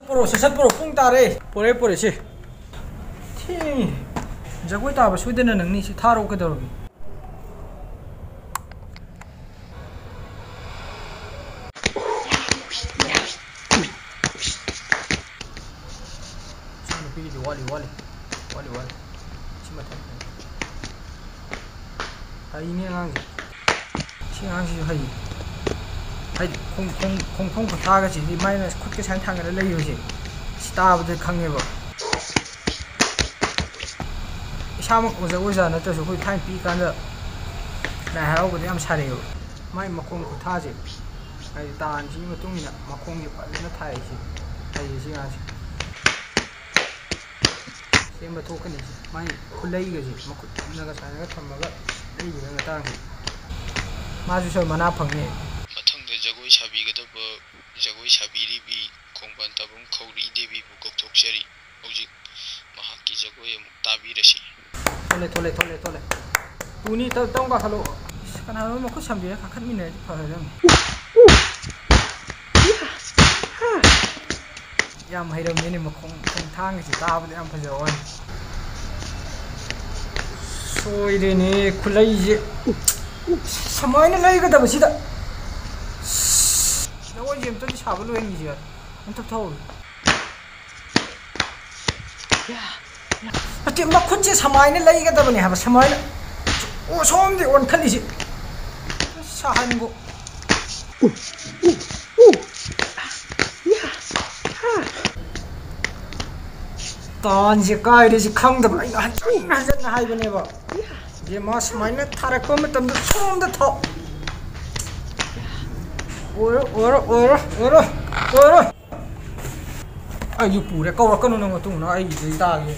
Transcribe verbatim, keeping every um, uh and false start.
ꯄꯣꯔꯛꯑꯣ, ꯁꯠ ꯁꯠ ꯄꯣꯔꯛꯑꯣ, ꯄꯨꯡ ꯇꯥꯔꯦ꯫ ꯄꯣꯔꯛꯑꯦ, ꯄꯣꯔꯛꯑꯦ, ꯁꯤ꯫ ꯊꯦꯡꯉꯦ꯫ ꯖꯒꯣꯏ ꯇꯥꯕ ꯁꯣꯏꯗꯅ ꯅꯪꯅꯤ, ꯁꯤ ꯊꯥꯔꯛꯑꯣ, ꯀꯩꯗꯧꯔꯒꯦ? ꯁꯤ ꯅꯨꯄꯤꯒꯤꯗꯤ ꯋꯥꯠꯂꯤ, ꯋꯥꯠꯂꯤ꯫ ꯋꯥꯠꯂꯤ, ꯋꯥꯠꯂꯤ꯫ ꯁꯤ ꯃꯊꯪ꯫ ꯍꯩꯅꯦ ꯑꯉꯥꯡꯁꯦ꯫ ꯁꯤ ꯑꯉꯥꯡꯁꯤꯁꯨ ꯍꯩ꯫ ꯍꯥꯏꯗꯤ ꯈꯣꯡ-, ꯈꯣꯡ-, ꯈꯣꯡꯊꯣꯡ ꯈꯨꯊꯥꯒꯁꯤꯗꯤ ꯃꯥꯏꯅ ꯈꯨꯠꯀ ꯁꯨꯃꯥꯏꯅ ꯊꯥꯡꯒꯠꯂ ꯂꯩꯕꯁꯦ꯫ ꯁꯤ ꯇꯥꯕꯗ ꯈꯪꯉꯦꯕ꯫ ꯏꯁꯥꯃꯛ ꯑꯣꯖꯥ, ꯑꯣꯖꯥ ꯅꯠꯇ꯭ꯔꯁꯨ ꯑꯩꯈꯣꯏ ꯊꯥꯏꯅ ꯄꯤꯛꯏꯀꯥꯟꯗ ꯂꯥꯏ ꯍꯔꯥꯎꯕꯗ ꯌꯥꯝ ꯁꯥꯔꯛꯑꯦꯕ꯫ ꯃꯥꯏ ꯃꯈꯣꯡ ꯈꯨꯊꯥꯁꯦ꯫ ꯍꯥꯏꯗꯤ ꯇꯥꯟꯁꯤꯒꯤ ꯃꯇꯨꯡ ꯏꯟꯅ ꯃꯈꯣꯡꯁꯦ ꯐꯖꯅ ꯊꯥꯏ ꯁꯤ꯫ ꯍꯩꯌꯦ ꯁꯤ ꯑꯉꯥꯡꯁꯦ꯫ ꯁꯦꯝꯕ ꯊꯣꯛꯀꯅꯤ꯫ ꯃꯥꯏ ꯈꯨꯠꯂꯩꯒꯁꯦ ꯃꯈꯨꯠꯅꯒ ꯁꯨꯃꯥꯏꯅꯒ ꯊꯝꯃꯒ ꯂꯩꯕꯒꯤ ꯃꯇꯥꯡꯁꯦ꯫ ꯃꯥꯁꯨ ꯁꯣꯏ ꯃꯅꯥ ꯐꯪꯅꯤ꯫ ꯃꯊꯪꯗ ꯖꯒꯣꯏ ꯁꯥꯕꯤꯒꯗꯕ ꯖꯒꯣꯏ ꯁꯥꯕꯤꯔꯤꯕꯤ ꯈꯣꯡꯕꯥꯟ ꯇꯥꯕꯨꯡ ꯈꯧꯔꯤ ꯗꯦꯕꯤꯕꯨ ꯀꯧꯊꯣꯛꯆꯔꯤ꯫ ꯍꯧꯖꯤꯛ ꯃꯍꯥꯛꯀꯤ ꯖꯒꯣꯏ ꯑꯃꯨꯛ ꯇꯥꯕꯤꯔꯁꯤ꯫ ꯊꯣꯛꯂꯦ, ꯊꯣꯛꯂꯦ, ꯊꯣꯛꯂꯦ, ꯊꯣꯛꯂꯦ꯫ ꯇꯨꯅꯤ, ꯇꯞ-, ꯇꯞ ꯀꯥꯈꯠꯂꯣ꯫ ꯑꯁ, ꯀꯅꯥꯅꯣ ꯃꯈꯨꯠ ꯁꯝꯕꯤꯔ ꯀꯥꯈꯠꯃꯤꯟꯅꯔꯗꯤ ꯐꯒꯗꯕꯅꯤ꯫ ꯌꯥꯝ ꯍꯩꯔꯝꯃꯦꯅꯦ, ꯃꯈꯣꯡ, ꯃꯈꯣꯡ ꯊꯥꯡꯒꯁꯦ ꯇꯥꯕꯗ ꯌꯥꯝ ꯐꯖꯕ ꯋꯥꯅꯤ꯫ ꯁꯣꯏꯔꯦꯅꯦ, ꯈꯨꯠꯂꯩꯁꯦ꯫ ꯁꯨꯃꯥꯏꯅ ꯂꯩꯒꯗꯕꯁꯤꯗ꯫ ꯖꯒꯣꯏꯁꯦ ꯑꯝꯇꯗꯤ ꯁꯥꯕ ꯂꯣꯏꯍꯟꯈꯤꯁꯦ꯫ ꯑꯝꯇ ꯊꯧꯔꯦ꯫ ꯅꯠꯇꯦ, ꯃꯈꯨꯠꯁꯦ ꯁꯨꯃꯥꯏꯅ ꯂꯩꯒꯗꯕꯅꯦ ꯍꯥꯏꯕ, ꯁꯨꯃꯥꯏꯅ꯫ ꯑꯣ, ꯁꯣꯝꯗꯤ ꯑꯣꯟꯈꯠꯂꯤꯁꯤ꯫ ꯁꯥꯍꯟꯒꯣ꯫ ꯇꯥꯟꯁꯦ ꯀꯥꯏꯔꯦ ꯁꯤ ꯈꯪꯗꯕ꯫ ꯑꯩꯅ ꯍꯟꯖꯟ ꯍꯟꯖꯟꯅ ꯍꯥꯏꯕꯅꯦꯕ꯫ ꯏꯕꯦꯝꯃ, ꯁꯨꯃꯥꯏꯅ ꯊꯥꯔꯛꯄ ꯃꯇꯝꯗ ꯁꯣꯝꯗ ꯊꯥꯎ꯫ ꯑꯣꯏꯔꯣ, ꯑꯣꯏꯔꯣ, ꯑꯣꯏꯔꯣ, ꯑꯣꯏꯔꯣ, ꯑꯣꯏꯔꯣ꯫ ꯑꯩꯁꯨ ꯄꯨꯔꯦ, ꯀꯧꯔꯛꯀꯅꯨ ꯅꯪ ꯃꯇꯨꯡꯗ, ꯑꯩꯒꯤꯗꯩ ꯇꯥꯒꯦ꯫